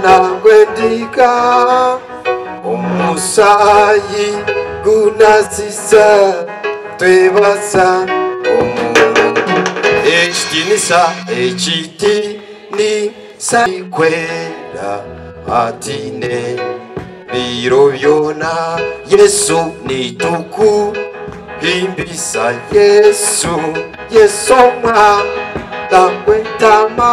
Gw'endiga omusaayi gunazisa twebaza omuntu ekitiinisa ekitiinisa kwera atine biro byona Yesu nitukuhimbisa Yesu Yesu omwana gw'entaama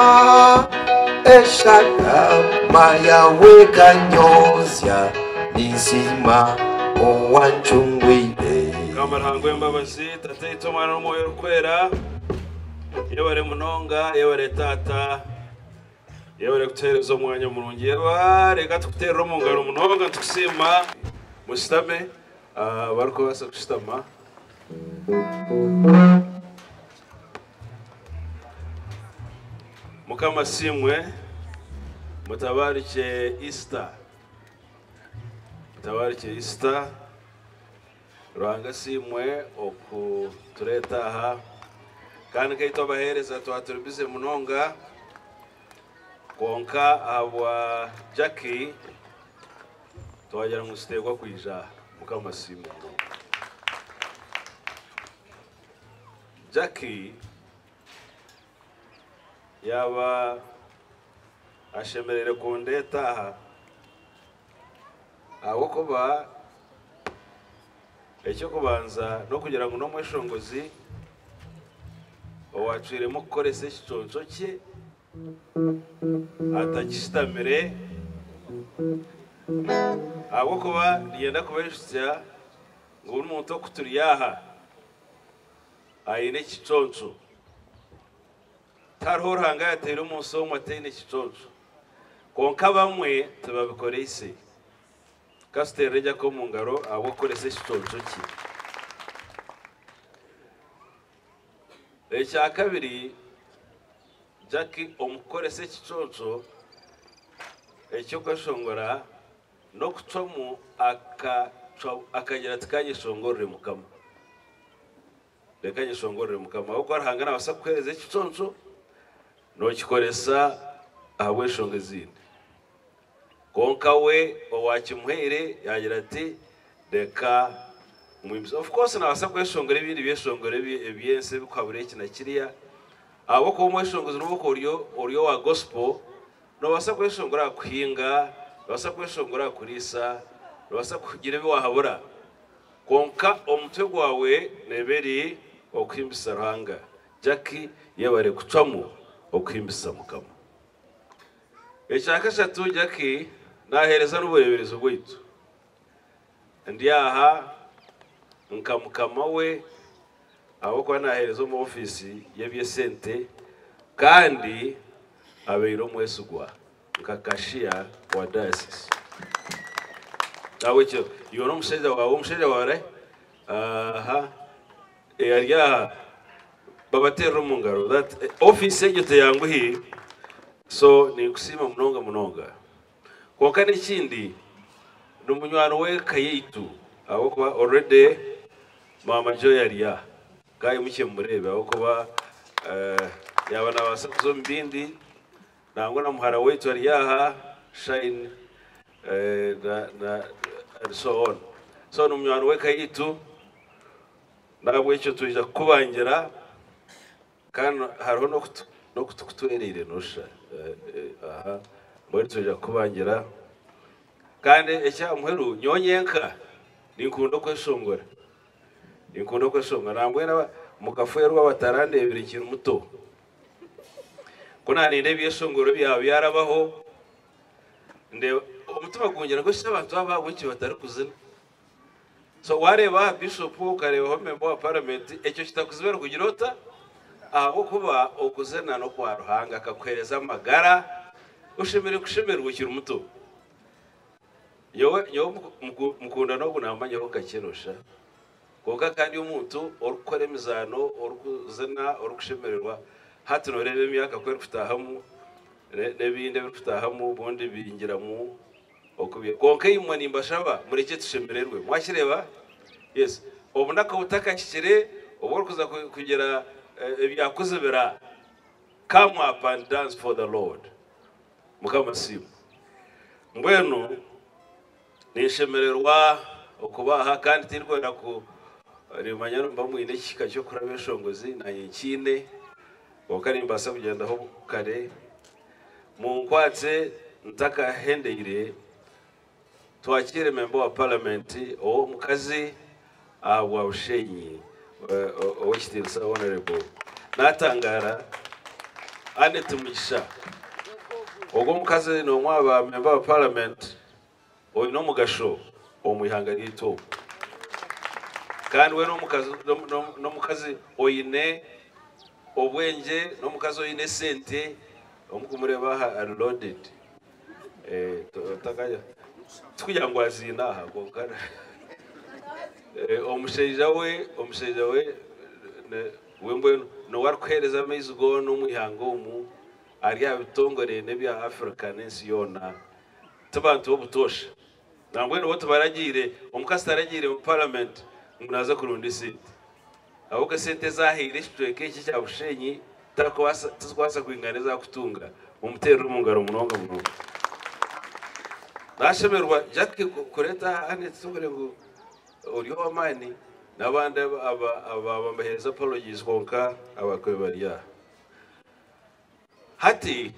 eshagama yawe ekanyozya ninsiima owancungwire. Mukama Ruhanga w'embabazi, Tataitwe, Omwana n'Omwoyo Orikwera, yebare munonga, yebare Taata, yebare kutuheereza omwanya murungi, yebare ka tukuteerere omu ngaro munonga nitukusiima. Mushutame, abarikubaasa kushutama. Mukama asiimwe, mutabaarikye Easter. Mutabaarikye Easter. Ruhanga asiimwe okutureeta aha. Kandi nkaitwe abaheereza twaba turi bize munonga, kwonka ahabwa Jackie twagira ngu nituteekwa kwija aha. Mukama asiimwe munonga. Jackie yaaba ashemereire kundeeta aha ahabw'okuba eky'okubanza n'okugira ngu n'omweshongozi owacwiremu kukoresa ekiconco kye atagishutamire ahabw'okuba niinyenda kubaijutsya ngu buri muntu oku turi aha aine ekiconco. Tihariho Ruhanga yaateire omu nsi omwe ataine kiconco. Kwonka abamwe tibabikoreise. Ka tuteerere Jack omu ngaro ahabw'okukoresa ekiconco kye. Ekya kabiri, Jack omu kukoresa ekiconco eky'okweshongora n'okucwamu akagira ati ka nyeshongorere Mukama. Reka nyeshongorere Mukama. Ahabw'okuba Ruhanga naabaasa kukuheereza ekiconco, nookikoresa ahabw'enshonga ezindi. Kwonka we owaakimuhaire yaagira ati, Reka mwimutsye. Of course naabaasa kweshongora ebindi byeshongoro eby'ensi ebirikuhabura eki na kiriya, ahabw'okuba omweshongozi n'obu okuba ori ori owa gospel, noobaasa kweshongora aha kuhinga, noobaasa kweshongora aha kuriisa, noobaasa kugira ebi waahabura. Kwonka omutwe gwawe neeba eri okuhimbisa Ruhanga. Jackie yebare kucwamu okuhimbisa Mukama. Ekyakashatu, Jackie naheereza n'obureeberezi bwaitu. Ndi aha nka mukama we ahabw'okuba naheereza omu ofiisi y'eby'esente kandi abaire omwesigwa. Nka cashier wa diocese. Nahabwekyo iwe n'omushaija waawe, omushaija waawe ari aha, ari aha, babateerere omu ngaro. That office egyo teyanguhi, so ninkusiima munonga munonga. Kwonka n'ekindi, ni munywani w'eka yaitu ahabw'okuba already maama Joy ari aha. Ka aimukye mumureebe ahabw'okuba yaaba naabaasa kuza omu bindi. Nangwa na muhara waitu ari aha, Shine na and so on. So ni munywani w'eka yaitu, n'ahabw'ekyo twija kukubangira kandi hariho n'oku tukutwereire noshusha aha, mbwenu twija kukubangira. Kandi eky'aha muheru, nyowe nyenka ninkunda okweshongora, ninkunda okweshongora. Nambwenu mukafeerwa abatarandeebire nkiri muto. Ku naarenda ebyeshongoro byaba byarabaho, ndeeba omutima gungira ngu eki abantu aba ahabw'enki batarikuzina? So waareeba aha Bishop okareebaho memba wa paramenti ekyo kitakuzibira kugira ota? Ahabw'okuba okuzina n'okwa Ruhanga akakuheereza amagara, oshemereire kushemererwa okiri muto. Nyowe nyowe mukundana ogu naamumanyaho kakye nosha. Kwonka kandi omuntu orikukora emizaano, orikuzina, orikushemererwa, hati nooreeba emyaka ku erikutaahamu n'ebindi ebirikutaahamu obundi bingiramu okubya. Kwonka imwe nimbashaba murekye tushemererwe. Mwakireeba? Yes. Obunaku butakahikire obu orikuza kugira ebyakuzibira, come up and dance for the Lord. Mukama asiimwe. Mbwenu ninshemererwa okuba aha kandi tindikwenda ku nimanya nimuba mwine ekihika ky'okuraba enshongozi naanye nkiine kwonka nimbaasa kugyendaho kare. Munkwatse ntakahendeire twakiire memba wa paramenti ow'omukazi ahabwa Bushenyi Ow'ekitiinisa Honourable Natangara Annet Mugisha. Ogwo omukazi n'omwe aha ba memba ba paramenti oine omugasho omu ihanga ryaitu omu. Kandi we n'omukazi oine obwengye, n'omukazi oine esente, omu kumureeba aha ari loaded. Tikugira ngu aziine aha kwonka omushaija we, omushaija we we mbwenu niwe arikuheereza amaizi goona omu ihanga omu, ari aha bitongore n'ebya Africa n'ensi yoona. Ti bantu b'obutoosha. Nambwenu bo tibaragiire, omukazi taragiire mu paramenti ngu naaza kuronda esente. Ahabw'okuba esente ezi ahaire ekicweka eki ekya Bushenyi tizikubaasa kwingana ezi arikutunga. Mumuteerere omu ngaro munonga munonga. Naashemererwa Jackie kureeta aha Annet tubure ngu ori ow'amaani n'abandi abaaba mbaheereza apologies kwonka abakwe bari aha. Hati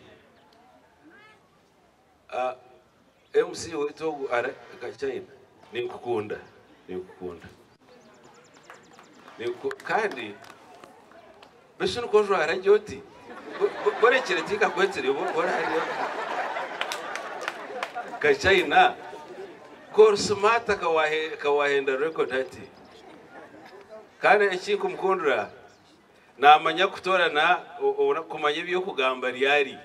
MC waitu ogu ara China ninkukunda ninkukunda kandi beitu nikwo ojwara gye oti borekire tinkakwetsire Kachina ku ori smart kawahenda record hati kandi ekinkumukundira namanya kutorana kumanya ebyokugamba ryari.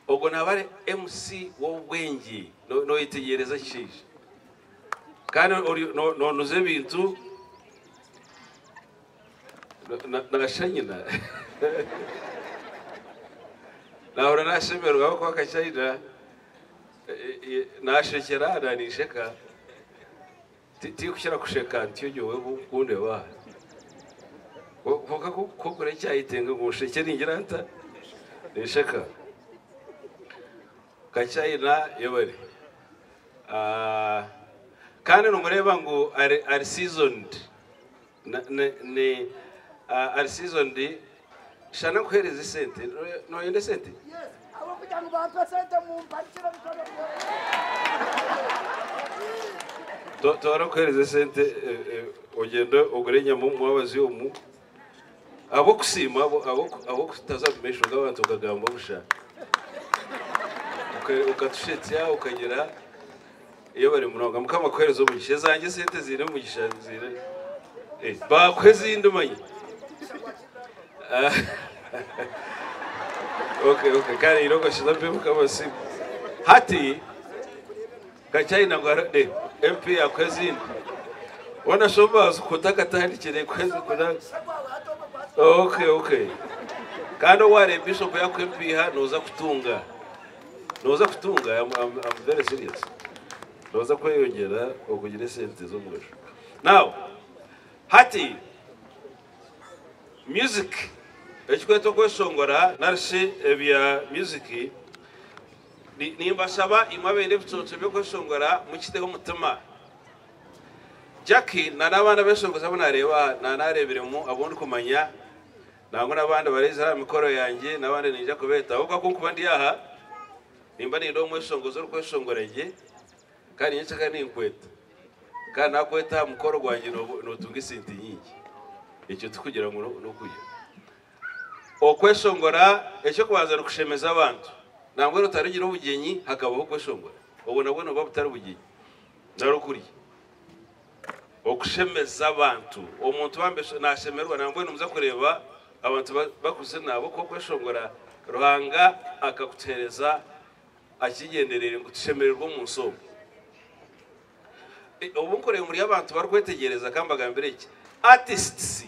Ogwo naaba ari MC w'obwengye noyetegyereza kishaija kandi nonuza ebintu nashusha nyina nahurira nashemererwa ahabw'okuba akashaija nashekyera naninsheka Tinkukira kusheka ntyo nyowe obu orikundeba aha. Kwonka ku nkugura ekyayetenga ngu nshekye ningira nta? Ninsheka. Kachaina yebare. Kandi nomureeba ngu ari seasoned. Ni ari seasoned. Shana nkuheereze esente. Noyenda esente? Yes, ahabw'okugira ngu bampa esente mumparikire emikono Toora nkuheereze esente ogyende ogure enyama omu mwabazi omu. Ahabw'okusiima, ahabw'okutaza omu maisho g'abantu okagamba busha. Okatushetsya okagira yebare munonga. Mukama akuheereze omugisha. Ezangye esente ziine omugisha ziine. Baakuha ezindi manya. Okay, okay, kare iroko shiza mpe mukama simu. Hati Kachina ngu de MP akuha ezindi. Wona shoma kutakatandikire kuhezi kuna. Okay, okay. Kandi oware bishop yakuha empiiha noza kutunga. Noza kutunga, I'm very serious. Noza kweyongyera okugira esente z'omugasho. Now, hati Music, Ekikwetwa okweshongora narishi ebya music, nimbashaba imwe abaine ebiconco by'okweshongora mukiteho omutima. Jackie na n'abandi abeshongozi abu nareeba aha na nareebiremu abu ndikumanya nangwa n'abandi baraija aha mikoro yangye n'abandi ninyija kubeeta ahabw'okuba ku nkuba ndi aha nimba nindeeba omweshongozi orikweshongora gye kandi nyenkya ninkweta. Kandi nakweta aha mukoro gwangye notunga esente nyingi. Ekyo tikugira ngu n'okurya. Okweshongora eky'okubanza nikushemeza abantu. Nambwenu otarigira obugyenyi hakabaho okweshongora. Obwo nabwo nibuba butari bugyenyi nari okurya. Okushemeza abantu. Omuntu bambi nashemererwa nambwenu nimuza kureeba abantu bakuzina ahabw'okuba okweshongora Ruhanga akakutuheereza akigyendereire ngu tushemererwe omu nsi omu. Obu nkureeba muri abantu barikwetegyereza ka mbagambire eki, artists,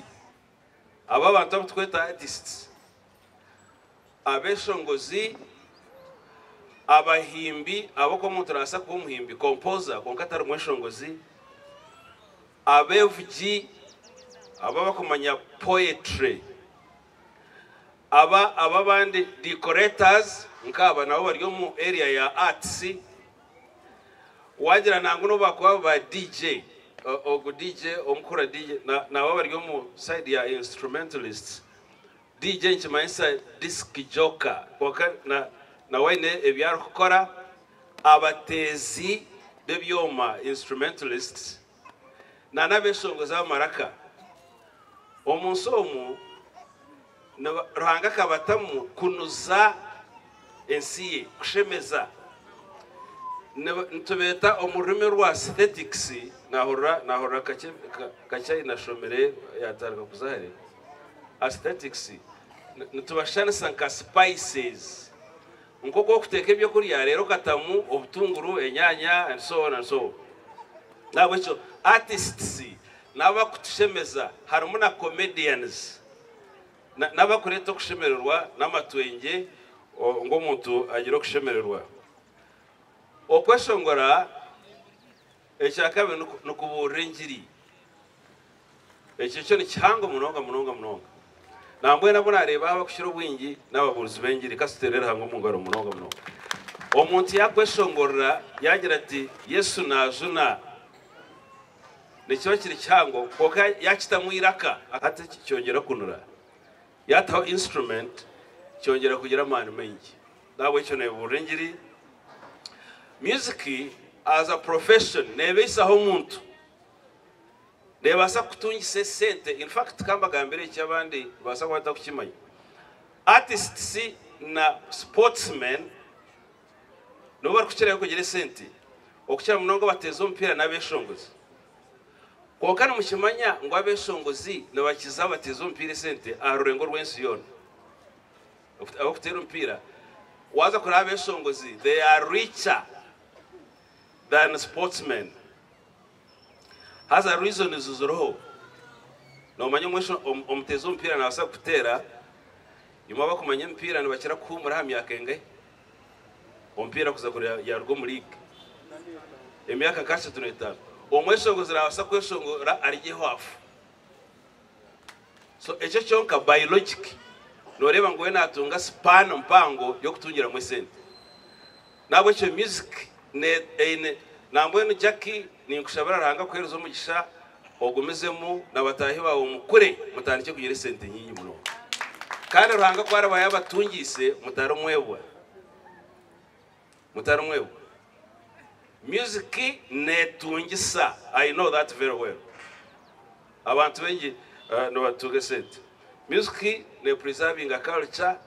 abo abantu abu turikweta artists, abeshongozi, abahimbi, ahabw'okuba omuntu naabaasa kuba omuhimbi, composer, kwonka atari mweshongozi, abevugi, abo abakumanya poetry, aba abandi decorators, Nk'aba nabo bari omu area ya arts. Wagira nangu n'obu bakuba ba DJ, ogu DJ omukura DJ nabo bari omu side ya instrumentalists. DJ nikimanyisa disc jockey kwonka nawe aine ebi arikukora. Abateezi b'ebyoma, instrumentalists, na n'abeshongozi b'amaraka. Omu nsi omu Ruhanga akabatamu kunuza ensi ye, kushemeza. Nitubeeta omu rurimi rwa aesthetics, nahurira nahurira kakye kakye ahi nashomire yatandika kuza hare. Aesthetics nitubashushanisa nka spices. Nk'oku orikuteeka ebyokurya reero okatamu obutunguru, enyaanya and so on and so on. N'ahabw'ekyo artists n'abakutushemeza harimu na comedians n'abakureeta okushemererwa n'amatwengye ngu omuntu agire okushemererwa. Okweshongora ekyakabiri nikubuurira engiri. Ekyo kyo nikihango munonga munonga munonga. Nambwenu abu naareeba abakukira obwingi n'ababuurizi b'engiri. Ka tuteere Ruhanga omu ngaro munonga munonga. Omuntu yaakweshongorera yaagira ati, Yesu naajuna, nikiba kiri kihango, kwonka yaakitamu eiraka, hati kyongyera kunura. Yaataho instrument, kyongyera kugira amaani maingi. N'ahabw'ekyo neebuurira engiri. Music as a profession neebaisaho omuntu. Neebaasa kukutungisa esente, in fact ka mbagambire eki abandi nibabaasa kuba batarikukimanya. Artists na sportsmen nibo barikukirayo kugira esente okukira munonga abateezi omupiira n'abeshongozi. Kwonka nimukimanya ngu abeshongozi nibakiza abateezi omupiira esente aha rurengo rw'ensi yoona. Abarikuteera omupiira waaza kureeba abeshongozi they are richer than sportsmen. Haza reasons ziriho. Noomanya omuteezi w'omupiira naabaasa kukuteera, imwe abakumanya emipiira nibakira kuhuumura aha myaka engahi? Omupiira kuza kureba yaaruga omu liigi. Emyaka nka ashatu n'etaano. Omweshongozi naabaasa kweshongora arigyeho afe. So ekyo kyonka by logic nooreeba ngu we naatunga span mpango y'okutungiramu esente. N'ahabw'ekyo music eine nambwenu Jackie ninkushabira Ruhanga akuheereze omugisha ogumizemu na bataahi baawe mukure mutandikye kugira esente nyingi munonga. Kandi Ruhanga ku araba yaabatungiise mutarimwebwa. Mutarimwebwa. Music neetungisa, I know that very well. Abantu baingi nibatunga esente. Music nepreservinga culture.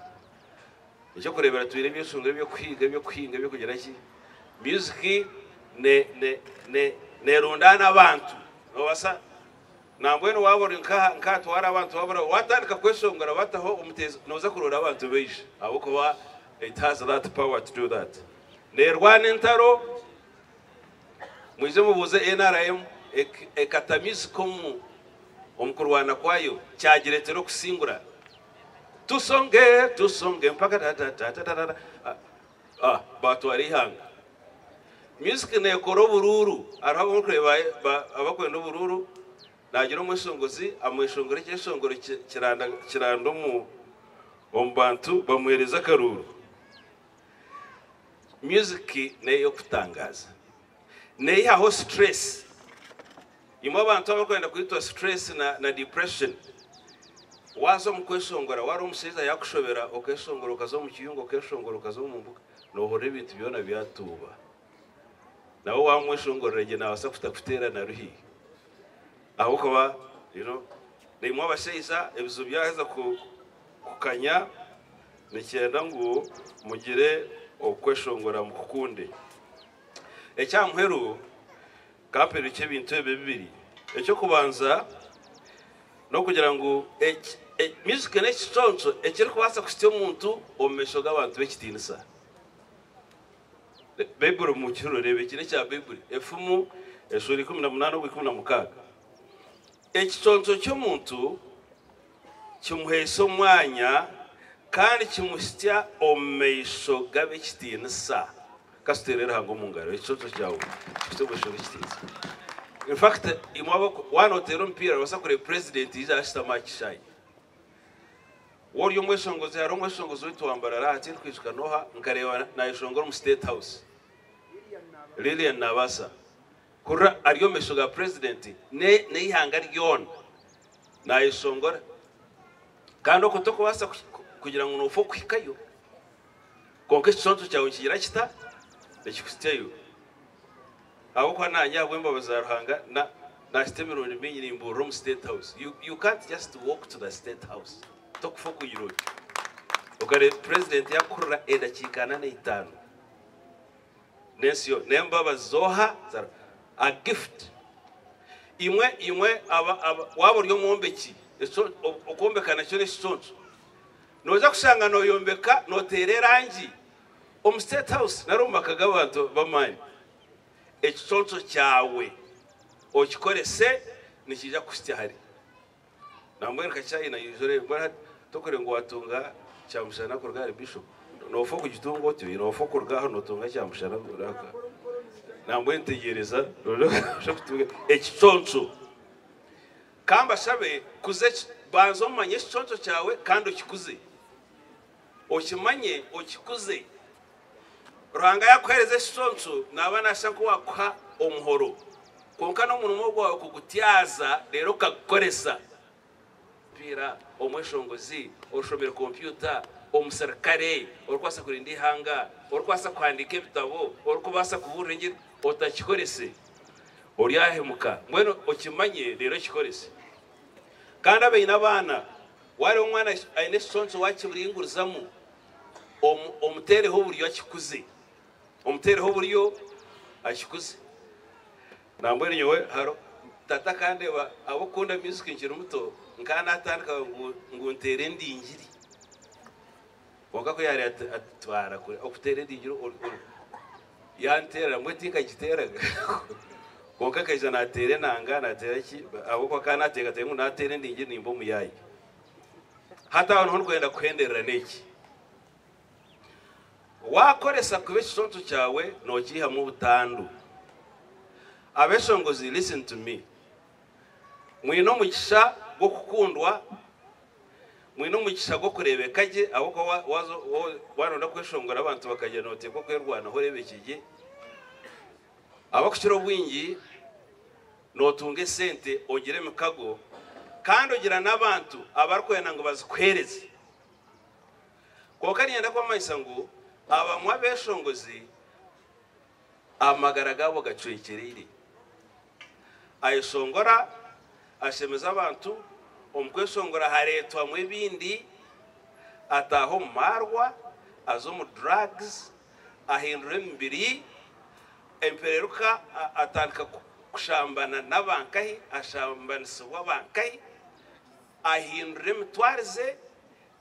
Eky'okureebera twine ebyeshongoro eby'okuhiga, eby'okuhinga, eby'okugira ki. Music ne ne ne neerundaana abantu. Noobaasa nambwenu waaba ori nka nk'ahatwara abantu waabura waatandika kweshongora bataho omuteezi nooza kuroora abantu baija ahabw'okuba it has that power to do that. Neerwana entaro, mwije mubuuze NRM ekata music omu omu kurwana kwayo kyagireetera okusingura. Tusonge, tusonge mpaka da-da-da-da-da-da. Ah, baatwara eihanga. Music neekora oburuuru. Hariho abu orikureeba abakwenda oburuuru, naagira omweshongozi amweshongora ekyeshongoro kiranda kiranda omu omu bantu bamuheereza akaruuru. Music n'ey'okutangaaza. Neeyihaho stress. Imwe abantu abarikwenda kwitwa stress na na depression, waaza omu kweshongora, waaba omushaija yaakushobera okeeshongora okaza omu kiyungu okeeshongora okaza omu mbuga, noohurira ebintu byona byatuuba. Nawe waamweshongorera gye naabaasa kutakuteera na ruhi. Ahabw'okuba you know, naimwe abashaija ebizibu byaheza kukanya, nikyenda ngu mugire okweshongora mukukunde. Eky'aha muheru, Ka mperukye ebintu ebi bibiri. Eky'okubanza n'okugira ngu music n'ekiconco ekirikubaasa kuhitsya omuntu omu maisho g'abantu b'ekitiinisa. Baiburi mukihurire, reeba eki n'ekya Baiburi, Efumu eshuura 18 obwa 16. Ekiconco ky'omuntu kimuhaisa omwanya kandi kimuhitsya omu maisho g'ab'ekitiinisa. Ka tuteere Ruhanga omu ngaro, ekiconco kyawe kikuhitsye omu maisho g'ekitiinisa. In fact, imwe waaba nooteera omupiira noobaasa kureeba purezidenti yaija ashutama aha kishaayi. Wori omweshongozi, hariho omweshongozi waitu wa Mbarara aha tindikwijuka n'oha, nkareeba naayeshongora omu State House. Lilian Nabaasa. Hurira ari omu maisho ga Purezidenti n'eihanga ryona naayeshongora. Kandi okwo tokubaasa kugira ngu noofa okuhikayo. Kwonka ekiconco kyawe nikigira kita? Nikikuhitsyayo. Ahabw'okuba naanye ahabw'embabazi za Ruhanga na naahita emirundi mingi nimbuurira omu State House. You, you can't just walk to the State House. Tokufa okugira otyo. Okareeba Purezidenti yaakuhurira edakiika ana na itaano. N'ensi yoona. N'embabazi z'oha? Za Ruhanga. A gift. Imwe, imwe aba, aba, waaba ori omwombeki, ekyo, okwombeka nakyo n'ekiconco. Noija kushanga nooyombeka nooteera erangi omu State House nari omu maka g'abantu b'amaani. Ekiconco kyawe okikorese nikiija kukuhitsya hare. Nambwenu nka China yaija oreebe mbwenu hati tokureba ngu waatunga kyamushana kuruga ahari Bishop noofa okugitunga otyo noofa kuruga aho nootunga kyamushana nambwenu tegyereza ekiconco. Ka mbashabe kuza banza omanye ekiconco kyawe kandi okikuze. Okimanye okikuze. Ruhanga yakuhereza ekiconco naba nashusha nk'owakuha omuhoro. Kwonka n'omurimo gwawe kugutyaza reero okagukoresa. Omupiira, omweshongozi, oshomire kompyuta, omuserukare orikubaasa kurinda eihanga, orikubaasa kuhandiika ebitabo, orikubaasa kubuurira engiri, otakikorese oryahemuka. Mbwenu okimanye reero okikorese. Kandi abaine abaana, waareeba omwana aine ekiconco waakiburingurizamu, omuteereho oburyo akikuze. Omuteereho oburyo akikuze. Nambwenu nyowe hariho tata akandeeba ahabw'okukunda music nkiri muto, nkaba natandika ngu ngu nteere endingiri. Kwonka ku yaareeba ati ati twara kure okuteera endingiri ori ori yanteerera mbwenu tinkagiteeraga kwonka nkaija naateera enanga naateera ki ahabw'okuba akaba naateekateeka ngu naateera endingiri nimba omuyaayi. Hati aho niho ndikwenda kuhenderera n'eki. Waakoresa kubi ekiconco kyawe nookiihamu obutandu. Abeshongozi listen to me. Mwine omugisha gw'okukundwa, mwine omugisha gw'okureebeka gye ahabw'okuba waaza waronda kweshongora abantu bakagira nooteekwa kwerwanaho oreebekye gye. Abakukira obwingi nootunga esente ogira emikago kandi ogira n'abantu abarikwenda ngu bazikuheereze. Kwonka niinyenda kubamanyisa ngu abamwe abeeshongozi amagara gaabo gacwekyereire. Ayeshongora, ashemeza abantu, omu kweshongora hareetwamu ebindi, ataaha omu maarwa, aza omu drugs, ahindura emibiri, empereruka atandika kushambana n'abankahi, ashambanisibwa abankahi, ahindura emitwarize,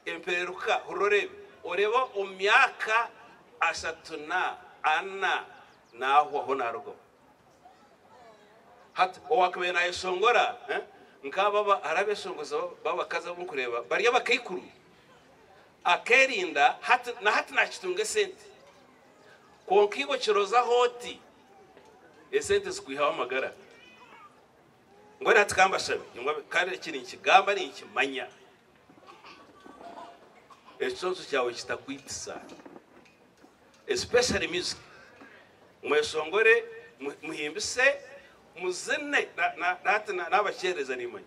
Empereruka, hurira oreebe. Oreebe omu myaka ashatu na ana naahwaho naarugaho. Hati owaakabaire naayeshongora nk'aba hariho abeeshongozi b'abakazi abu ndikureeba bari abakaikuru, akeerinda hati na hati naakitunga esente. Kwonka iwe okirozaho oti esente zikwihaho amagara. Mbwenu hati ka mbashabe, kandi eki ninkigamba ninkimanya. Ekiconco kyawe kitakwitisa especially music mweshongore muhimbise muzine nahati nabakyereza nimanya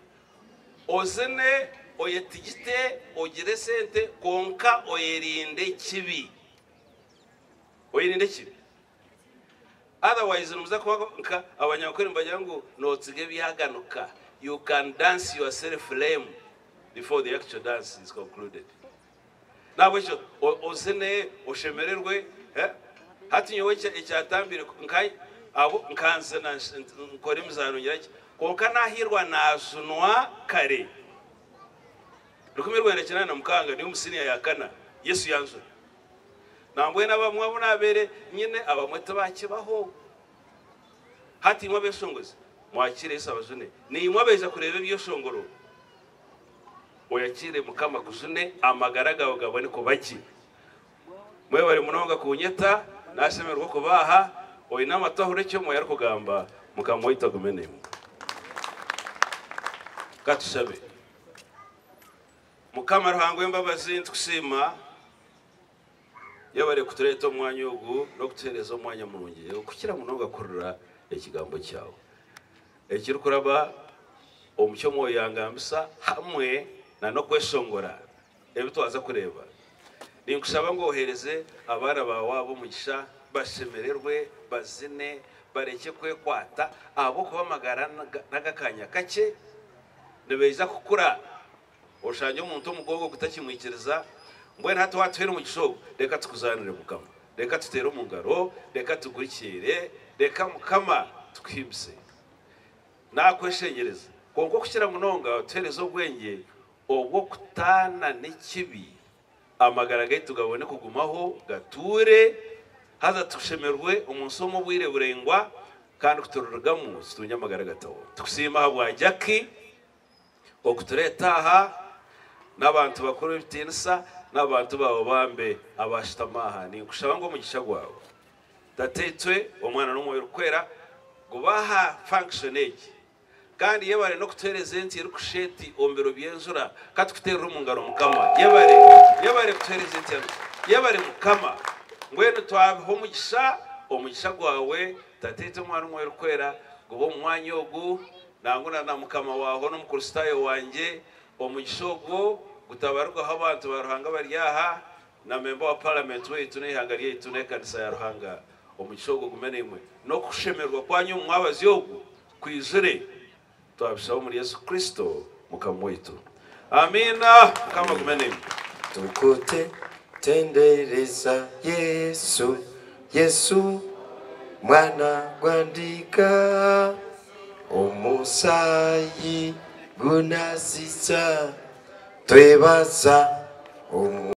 ozine oyetigite ogire esente kwonka oyerinde ekibi oyerinde ekibi otherwise nimuza kuba nka abanyankore nibagira ngu notsiga ebyaganuka you can dance yourself lame. Before the actual dance is concluded. Nahabwekyo ozine oshemererwe eh? Hati nyowe ekyatambire nka abo nkanzina nkora emizaano ngira ki kwonka nahirwa najunwa kare 1986 ndi omu siniya ya kana Yesu yanjuna. Nambwenu abamwe abu nabere nyine abamwe tibakibaho. Hati imwe abeshongozi mwakire Yesu abajune naimwe abaija kureeba ebyeshongoro Oyakiire Mukama akujune, amagara gaawe gabone kuba gye. Mwebare munonga kunyeta, nashemererwa okuba aha. Oine amatu ahurire eki Omwoyo arikugamba. Mukama waitu agume naimwe. Ka tushabe. Mukama Ruhanga w'embabazi, nitukusiima yebare kutureeta omwanya ogu n'okutuheereza omwanya murungi okukira munonga kuhurira ekigambo kyawe ekirikuraba omu ky'Omwoyo yangambisa hamwe na n'okweshongora ebi twaza kureeba. Ninkushaba ngu oheereze abaana baawe aba omugisha, bashemererwe, bazine, barekye kwekwata ahabw'okuba amagara n'ag'akaanya kakye, nibaija kukura oshangye omuntu omugongo gutakimwikiriza. Mbwenu hati waatuheera omugisha ogu, reka tukuzaanire Mukama, reka tuteere omu ngaro, reka tugurikyeere, reka Mukama tukuhimbise. Naakweshengyereza, kwonka okukira munonga otuheereze obwengye obw'okutaana n'ekibi, amagara gaitu gabone kugumaho gatuure, haza tushemerwe omu nsi omu obwire buraingwa, kandi ku turirugamu tutungye amagara agatahwaho. Tukusiima ahabwa Jackie okutureeta aha, n'abantu bakuru b'ebitiinisa, n'abantu baawe bambe abaashutama aha. Ninkushaba ngu omugisha gwawe Tataitwe, Omwana n'Omwoyo Orikwera guba aha function egi. Kandi yebare n'okutuhereza enti erikushusha eti omu biro by'enjura. Ka tukuteerere omu ngaro Mukama. Yebare, yebare kutuhereza enti ya Yebare Mukama. Mbwenu twabiha omugisha, omugisha gwawe Tataitwe, Omwana, Omwoyo Orikwera gube omu mwanya ogu, nangwa na na Mukama waaho n'Omukristaayo wangye. Omugisha ogwo gutabarirwaho abantu ba Ruhanga abari aha. Na memba wa paramenti waitu n'eihanga ryaitu n'ekanisa ya Ruhanga, omugisha ogwo gume naimwe, n'okushemererwa kwanyu omu mwabazyo ogu kwijure. Twabishaba omuri Yesu Kristo Mukama waitu. Amiina. Mukama agume naimwe. Tukute tendereza Yesu, Yesu mwana gwa ndiga, omusaayi gunazisa, twebaza omu.